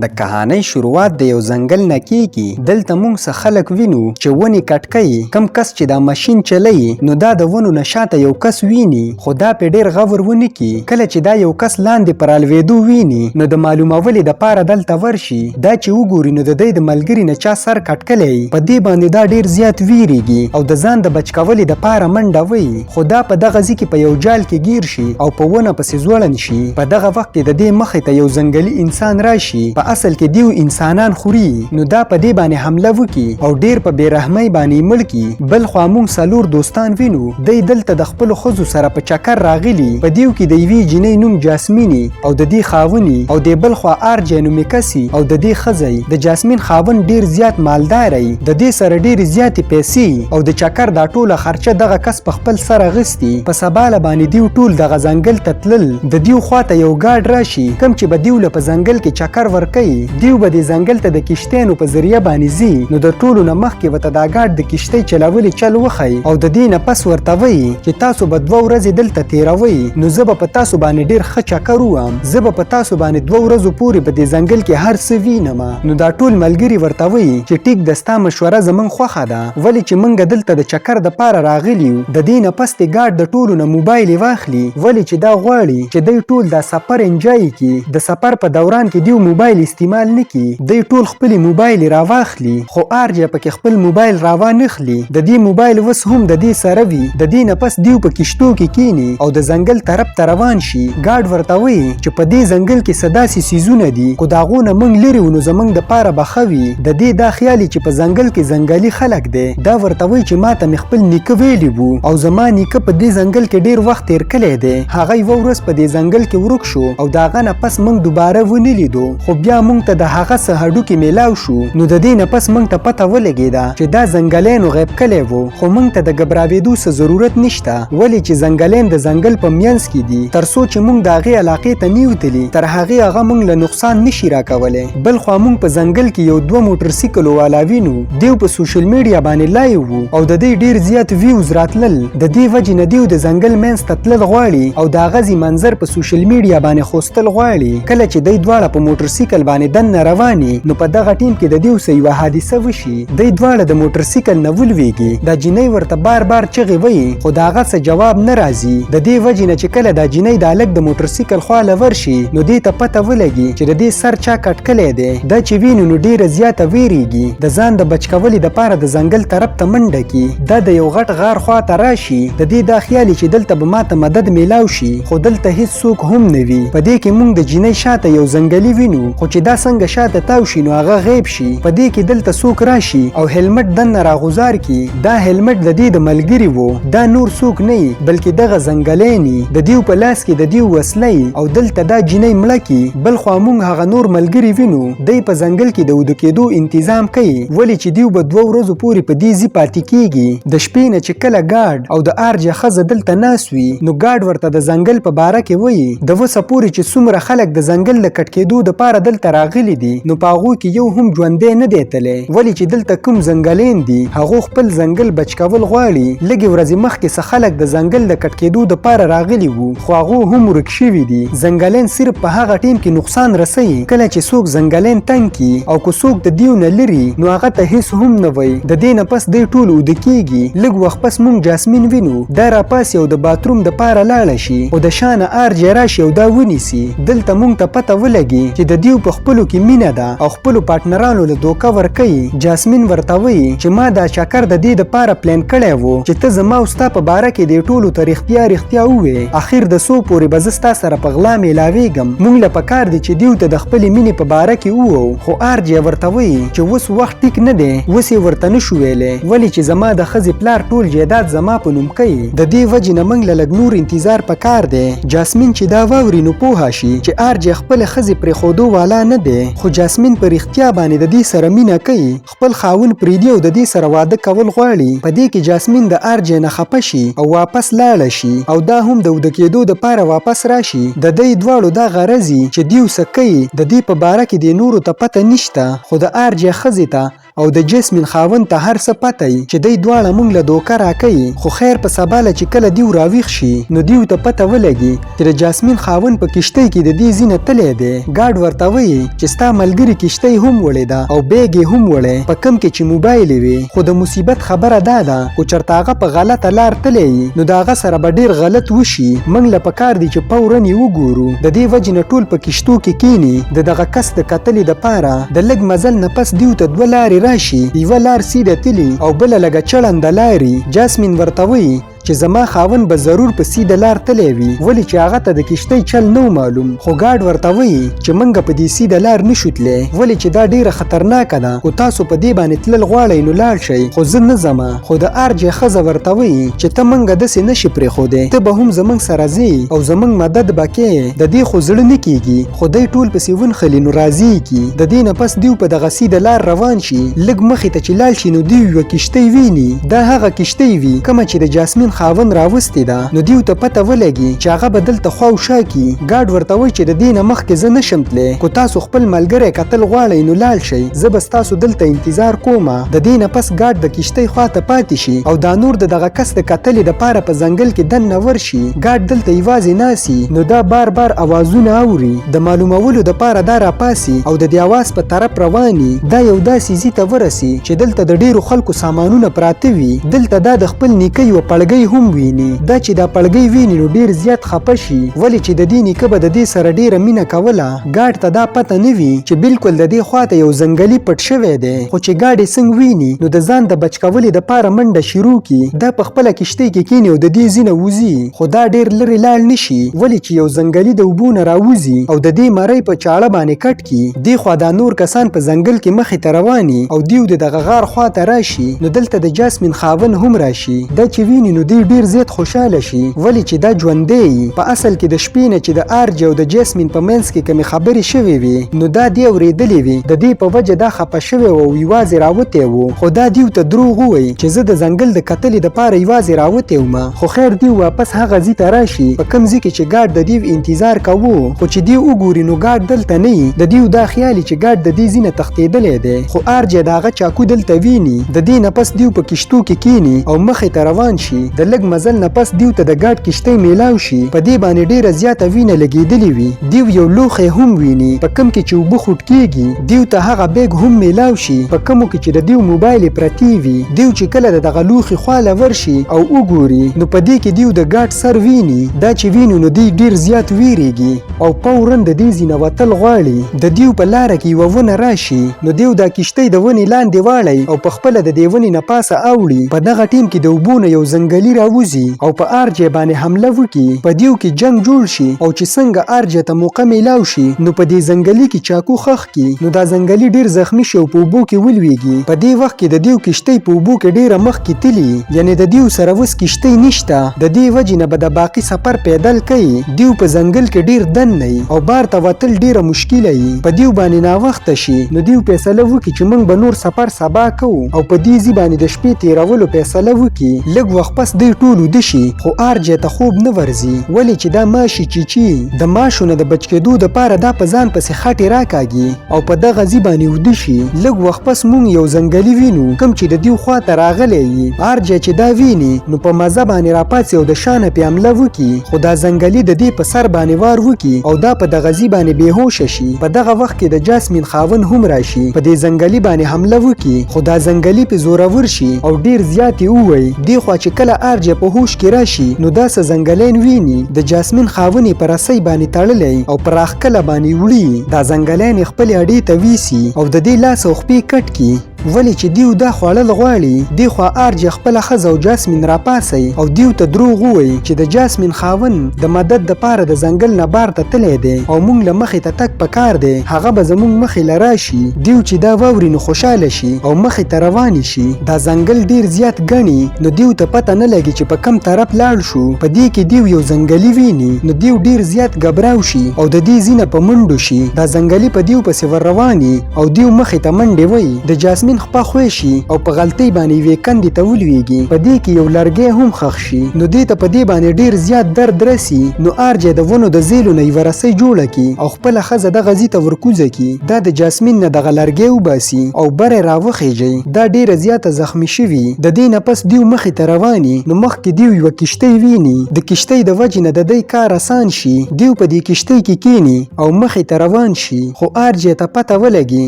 د کهانۍ شروعات د یو ځنګل نه کیږي. دلته مونږ څه خلک وینو چې ونې کټ کوي. کوم کس چې دا ماشین چلوي نو دا د ونو نه شاته یو کس ویني، خو دا پې ډیر غور ونه کي. کله چې دا یو کس لاندې په رالویدو ویني نو د معلومولې د پاره دلته ورشي. دا چې وګوري نو د دی د ملګري نه چا سر کټ کلی. په دې باندې دا ډیر زیات ویریږي او د ځان د بچ کولې د پاره منډه وهي، خو دا په دغه ځي کې په یو جال کې ګیر شي او په ونه پسې ځوړند شي. په دغه وخت کې د دې مخې ته یو ځنګلي انسان راشي. په اصل کې دیو انسانان خوري، نو دا په دې باندې حمله وکي او ډیر په بې رحمۍ باندې یې مړ کي. بل خوا مونږ څلور دوستان وینو، دی دلته د خپلو ښځو سره په چکر راغلي. په دیو کې د یوې جینۍ نوم جاسمیني او د دې خاوني او د بل خوا آرجی نومې کسي او د دې ښځه. د جاسمین خاوند ډیر زیات مالدار دی، د دې سره ډیرې زیاتې پیسې او د چکر دا ټوله خرچه دغه کس په خپل سر اخیستي. په سبا له باندې دیو ټول دغه ځنګل ته تلل. د دیو خواته یو ګارډ راشي کوم چې به دیو له په ځنګل کې چکر ورکوي. دیو به دې ځنګل ته د کشتیانو په ذریعه باندې ځي، نو د ټولو نه مخکې ورته دا ګارډ د کشتۍ چلولې چل وښیي او د دې نه پس ورته وایي چې تاسو به 2 ورځې دلته تیروئ، نو زه به په تاسو باندې ډیر ښه چکر ووهم، زه به په تاسو باندې 2 ورځو پورې په دې ځنګل کې هر څه وینم. نو دا ټول ملګري ورته وایي چې ټیک د ستا مشوره زمونږ خوښه ده، ولې چې مونږ دلته د چکر د پاره راغلي یو. د دې نه پس دې ګارډ د ټولو نه موبایل واخلي، ولې چې دا غواړي چې دی ټول دا سفر انجوای کړي. د سفر په دوران کې دیو موبایل استعمال نه کړي. دی ټول خپلې موبایل راواخلي، خو آرجی پکې خپل موبایل راوانخلي. د دې موبایل اوس هم د دې سره وي. د دې نه پس دیو په کشتو کې کینی او د ځنګل طرف ته روان شي. ګارډ ورته وایي چې په دې ځنګل کې څه داسې څیزونه دي، خو د هغو نه موږ لرې وو نو زموږ د پاره به ښه وي. د دې دا خیال چې په ځنګل کې ځنګلي خلک دی. دا ورته وایي چې ما ته مې خپل نیکه ویلي وو او زما نیکه په دې ځنګل کې ډیر وخت تیر کړی دی. هغه یوه ورځ په دې ځنګل کې ورک شو او د هغه نه پس موږ دوباره ونه لیدو، خو بیا موږ ته د هغه څه هډوکي میلاو شو. نو د دې نه پس موږ ته پته ولګېده چې دا ځنګلینو غیب کلی وو، خو موږ ته د ګبراوېدو څه ضرورت نشته، ولې چې ځنګلین د ځنګل په مینځ کې دي. تر څو چې موږ د هغې علاقې ته نه یو تللي تر هغې هغه موږ له نقصان نشي راکولی. بل خوا موږ په ځنګل کې یو 2 موټرسیکلو والا وینو. دیو په سوشل میډیا باندې لایو وو او د دې ډیر زیات ویوز راتلل. د دې وجې نه دیو د ځنګل منځ ته تلل غواړي او د هغه ځي منظر په سوشل میډیا باندې ښوستل غواړي. کله چې دی دواړه په موټرسیکل باندې دننه رواني نو په دغه ټیم کې د دیو څه یوه حادثه وشي. دی دواړه د موټرسیکل نه ولویږي. دا جینۍ ورته بار بار چغې وهي، خو د هغه څه جواب نه راځي. د دې وجې نه چې کله دا جینۍ د هلک د موټرسیکل خواله ورشي نو دې ته پته ولګي چې د دې سر چا کټ کلی دی. دا چې ویني نو ډیره زیاته ویریږي. د ځان د بچ کولې د پاره د ځنګل طرف ته منډه کي. دا د یو غټ غار خوا ته راشي. د دې دا خیال چې دلته به ماته مدد میلاو شي، خو دلته هیڅ څوک هم نه وي. په دې کې مونږ د جینۍ شاته یو ځنګلي وینو، خو چې دا څنګه شاته تاو شي نو هغه غیب شي. په دې کې دلته څوک راشي او هیلمټ دننه راغوزار کي. دا هیلمټ د دې د ملګري وو، دا نور څوک نه بلکې دغه ځنګلی نی. د دیو په لاس کې د دیو وسله او دلته دا جینۍ مړه کي. بل خوا مونږ هغه نور ملګري وینو، دی په ځنګل کې د اوده کېدو انتظام کوي، ولې چې دیو به 2 ورځو پورې په دې ځي پاتې کیږي. د شپې نه چې کله ګارډ او د آرجه ښځه دلته ناست وي نو ګارډ ورته د ځنګل په باره کې وایي د وسه پورې چې څومره خلک د ځنګل د کټ کېدو دپاره دلته راغلي دي نو په هغو کې یو هم ژوندی نه دی تللی، ولې چې دلته کوم ځنګلین دي هغو خپل ځنګل بچ کول غواړي. لږې ورځې مخکې څه خلک د ځنګل د کټ کېدو دپاره راغلي وو، خو هغو هم ورک شوي دي. ځنګلین صرف په هغه ټیم کې نقصان رسوي کله چې څوک ځنګلین تنګ کي او که څوک د دیو نه لري نو هغه ته هیڅ هم نه وایي. د دې نه پس دی ټول اوده کیږي. لږ وخت پس مونږ جاسمین وینو، دا راپاسي او د باتروم د پاره لاړه شي، خو د شانه آرجی راشي او دا ونیسي. دلته مونږ ته پته ولګي چې د دیو په خپلو کې مینه ده او خپلو پارټنرانو له دوکه ورکوي. جاسمین ورته وایي چې ما دا چکر د دې د پاره پلان کړی وو چې ته زما او ستا په باره کې دې ټولو ته رښتیا رښتیا ووایې. اخر د څو پورې به زه ستا سره په غلا میلاویږم. مونږ له پکار دي چې دیو ته د خپلې مینې په باره کې ووایو، خو آرجی ورته وایي چې اوس وخت ټیک نه دی، اوس یې ورته نشو ویلی، ولې چې زما د ښځې پلار ټول جایداد زما په نوم کوي. د دې وجې نه موږ له لږ نور انتظار پکار دی. جاسمین چې دا واوري نو پوهه شي چې آرجی خپلې ښځې پرېښودو والا نه دی، خو جاسمین په رښتیا باندې د دې سره مینه کوي، خپل خاوند پرېږدي او د دې سره واده کول غواړي. په دې کې جاسمین د آرجی نه خپه شي او واپس لاړه شي او دا هم د اوده کېدو د پاره واپس راشي. د دی دواړو دا غرض وي چې دیو څه کوي د دې په باره کې دې نورو ته پته نشته، خو د آرجی ښځې ته او د جیسمین خاوند ته هر څه پته وي چې دی دواړه مونږ له دوکه راکوي. خو خیر په سبا له چې کله دیو راویښ شي نو دیو ته پته ولګي چې د جاسمین خاوند په کشتۍ کې د دې ځینه تللی دی. ګارډ ورته وایي چې ستا ملګري کشتۍ هم وړې ده او بیګ یې هم وړی په کوم کې چې موبایل یې وي، خو د مصیبت خبره دا ده کو چرته هغه په غلطه لار تللی یي نو د هغه سره به ډیر غلط وشي، موږ له پکار دي چې فورا یې وګورو. د دې وجې نه ټول په کشتو کې کیني د دغه کس د کتلې د پاره. د لږ مزل نه پس دیو ته دوه لارې راشي، یوه لار سیده تلي او بله لږه چړنده لاري. جاسمین ورته وایي چې زما خاوند به ضرور په سیده لار تللی وي، ولې چې هغه ته د کشتۍ چل نه و معلوم. خو ګارډ ورته وایي چې مونږ په دې سیده لار نشو تللی، ولې چې دا ډیره خطرناکه ده، که تاسو په دې باندې تلل غواړئ نو لاړ شئ، خو زه نه ځم. خو د آر جې ښځه ورته وایي چې ته مونږ داسې نشې پرېښودی، ته به هم زمونږ سره ځې او زمونږ مدد به کې. د دې خو زړه نه کیږي، خو دی ټول پسې ونښلي نو راضي یې کړي. د دې نه پس دیو په دغه سیده لار روان شي. لږ مخې ته چې لاړ شي نو دیو یوه کشتۍ ویني، دا هغه کشتۍ وي کومه چې د جاسمین خاوند راوستې ده. نو دیو ته پته ولګي چې هغه به دلته خوا او شا کي. ګارډ ورته وایي چې د دې نه مخکې زه نشم تلی، که تاسو خپل ملګری کتل غواړئ نو لاړ شئ، زه به ستاسو دلته انتظار کوم. د دې نه پس ګارډ د کشتۍ خوا ته پاتې شي او دا نور د دغه کس د کتلې د پاره په ځنګل کې دننه ورشي. ګارډ دلته یوازې ناست نو دا بار بار اوازونه اوري. د معلومولو د پاره دا راپاسي او د دې اواز په طرف رواني. دا یو داسې ځي ته ورسي چې دلته د ډیرو خلکو سامانونه پراته وي. دلته دا د خپل نیکه یوه پړګۍ هم ویني. دا چې دا پړګۍ ویني نو ډیر زیات خپه شي، ولې چې د دې نیکه به د دې سره ډیره مینه کوله. ګارډ ته دا پته نه وي چې بالکل د دې خواته یو ځنګلي پټ شوی دی، خو چې ګارډ یې څنګه ویني نو د ځان د بچ کولې د پاره منډه شروع کړي. دا په خپله کشتۍ کې کیني او د دې ځینه وځي، خو دا ډیر لرې لاړ نشي، ولې چې یو ځنګلي د اوبو نه راوځي او د دې مرۍ په چاړه باندې کټ کي. دې خوا دا نور کسان په ځنګل کې مخې ته رواني او دیو د دغه غار خوا ته راشي نو دلته د جاسمین خاوند هم راشي. دا چې ویني نو دی ډیر زیات خوشحاله شي، ولې چې دا ژوندی یي. په اصل کې د شپې نه چې د آرجې او د جاسمین په منځ کې کومې خبرې شوې وې نو دا دې اورېدلې وې، د دې په وجه دا خپه شوی و او یوازې راوتی و. خو دا دیو ته دروغ ووایي چې زه د ځنګل د کتلې دپاره یوازې راوتی وم. خو خیر دیو واپس هغه ځي ته راشي په کوم ځي کې چې ګارډ د دیو انتظار کوو. خو چې دیو وګوري نو ګارډ دلته نه وي. د دیو دا خیال چې ګارډ د دې ځي نه تښتېدلی دی، خو آرجې د هغه چاکو دلته ویني. د دې نه پس دیو په کشتو کې کیني او مخې ته روان شي. د لږ مزل نه پس دیو ته د ګارډ کشتۍ میلاو شي. په دې باندې ډیره زیاته وینه لګېدلې وي. دیو یو لوښی هم ویني په کوم کې چې اوبه خوټ کیږي. دیو ته هغه بیګ هم میلاو شي په کومو کې چې د دیو موبایل پرتې وي. دیو چې کله د دغه لوښي خواله ورشي او وګوري نو په دې کې دیو د ګارډ سر ویني. دا چې ویني نو دی ډیر زیات ویریږي او فورا د دې ځینه وتل غواړي. د دیو په لاره کې یوه ونه راشي نو دیو دا کشتۍ د ونې لاندې واړی او په خپله د دې ونې نه پاسه اوړي. په دغه ټیم کې د اوبو نه یو ځنګلي راوځي او په آرجې باندې حمله وکړي. په دیو کې جنګ جوړ شي او چې څنګه آرجې ته موقع میلاو شي نو په دې ځنګلي کې چاکو ښخ کړي نو دا ځنګلي ډیر زخمی شي او په اوبو کې ولویږي. په دې وخت کې د دیو کشتۍ په اوبو کې ډیره مخکې تلي، یعنې د دیو سره اوس کشتۍ نشته. د دې وجې نه به د باقي سفر پیدل کوي. دیو په ځنګل کې ډیر دننه یي او بار ته وتل ډیره مشکله یي. په دیو باندې ناوخته شي نو دیو فیصله وکړي چې موږ به نور سفر سبا کوو او په دې ځي باندې د شپې تیرولو فیصله وکړي. لږ وخت پس دوی ټول ویده شي، خو آرجې ته خوب نه ورځي، ولې چې دا ماشي چیچي. د ماشو نه د بچ کېدو دپاره دا په ځان پسې خټې راکاږي او په دغه ځي باندې ویده شي. لږ وخت پس مونږ یو ځنګلي وینو کوم چې د دیو خوا ته راغلی یي. آرجې چې دا ویني نو په مزه باندې راپاڅي او د شانه پې حمله وکړي، خو دا ځنګلي د دې په سر باندې وار وکړي او دا په دغه ځي باندې بېهوشه شي. په دغه وخت کې د جاسمین خاوند هم راشي، په دې ځنګلي باندې حمله وکړي، خو دا ځنګلي پې زورور شي او ډیر زیات یې ووایي. دې خوا چې کله آرجې په هوش کې راشي نو دا څه ځنګلین ویني. د جاسمین خاوند یې په رسۍ باندې تړلی او په راښکله باندې وړي. دا ځنګلین یې خپلې اډې ته ویسي او د دې لاس او خپې کټ کړي، ولې چې دیو دا خوړل غواړي. دې خوا آرجې خپله ښځه او جاسمین راپاڅوي او دیو ته دروغ ووایي چې د جاسمین خاوند د مدد دپاره د ځنګل نه بار ته تللی دی او مونږ له مخې ته تګ پکار دی، هغه به زمونږ مخې له راشي. دیو چې دا واوري نو خوشحاله شي او مخې ته روانې شي. دا ځنګل ډیر زیات ګڼي نو دیو ته پته نه لګي چې په کم طرف لاړ شو. په دې کې دیو یو ځنګلي ویني نو دیو ډیر زیات ګبراو شي او د دې ځینه په منډو شي. دا ځنګلي په دیو پسې ور رواني او دیو مخې ته منډې وایي. د جاسمین جاسمین خپه خوی شي او په غلطۍ باندې یوې کندې ته ولویږي. په دې کې یو لرګی هم ښخ شي نو دې ته په دې باندې ډیر زیات درد رسي. نو آرجی د ونو د ځیلو نه یوه رسۍ جوړه کي او خپله ښځه دغه ځي ته ورکوزه کي. دا د جاسمین نه دغه لرګی وباسي او بره راوخیژي. دا ډیره زیاته زخمي شوي. د دې نه پس دیو مخې ته رواني نو مخکې دیو یوه کشتۍ ویني. د کشتۍ د وجې نه د دی کار اسان شي. دیو په دې کشتۍ کې کیني او مخې ته روان شي. خو آرجی ته پته ولګي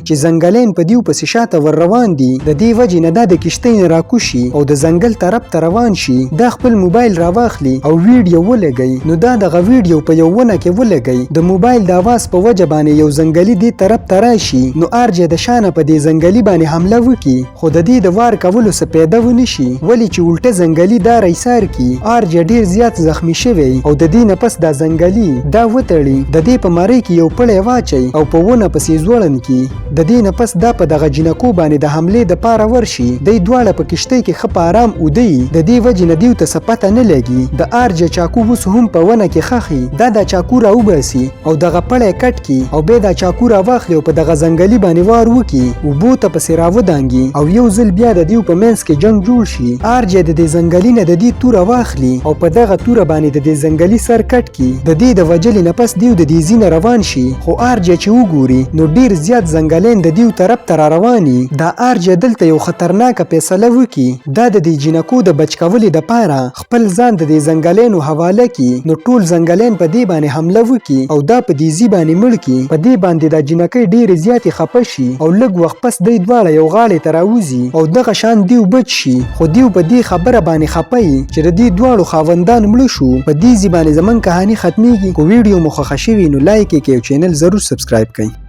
چې ځنګلین په دیو پسې شاته ور روان دي. د دې وجې نه دا د کشتۍ نه راکوز شي او د ځنګل طرف ته روان شي. دا خپل موبایل راواخلي او ویډیو ولګي. نو دا دغه ویډیو په یو ونه کې ولګي. د موبایل د اواز په وجه باندې یو ځنګلي دې طرف ته راشي. نو آرجی د شانه په دې ځنګلي باندې حمله وکړي. خو د دې د وار کولو څه پیدا ونه شي. ولې چې الټه ځنګلي دا رایسار کي. آرجی ډیر زیات زخمی شوی او د دې نه پس دا ځنګلي دا وتړي. د دې په مرۍ کې یو پړی واچي او په ونه پسې ځوړند کي. د دې نه پس دا په دغه جینکو باندې د حملې د پاره ورشي. دی دواړه په کشتۍ کې ښه په آرام اوده يي. د دې وجې نه دیو ته څه پته نه لګي. د آرجی چاکو اوس هم په ونه کې ښخ يي. دا دا چاکو راوباسي او دغه پړی کټ کي او بیا دا چاکو راواخلي او په دغه ځنګلي باندې وار وکي. اوبو ته پسې راودانګي او یو ځل بیا د دیو په منځ کې جنګ جوړ شي. آرجی د دې ځنګلي نه د دې توره واخلي او په دغه توره باندې د دې ځنګلي سر کټ کي. د دې د وژلې نه پس دیو د دې ځي نه روان شي. خو آرجی چې وګوري نو ډیر زیات ځنګلین د دیو طرف ته راروان يي. دا آرجی دلته یو خطرناکه فیصله وکي. دا د دې جینکو د بچ کولې د پاره خپل ځان د دې ځنګلینو حواله کي. نو ټول ځنګلین په دې باندې حمله وکي او دا په دې ځي باندې مړ کي. په دې باندې دا جینکۍ ډیرې زیاتې خپه شي او لږ وخت پس دی دواړه یو غاړې ته راوځي او دغه شان دیو بچ شي. خو دیو په دې خبره باندې خپه يي چې د دې دواړو خاوندان مړه شو. په دې ځي باندې زمونږ کهاني ختمیږي. که ویډیو مو خوښه شوي نو لایک یې کړئ او چینل ضرور سبسکرایب کړئ.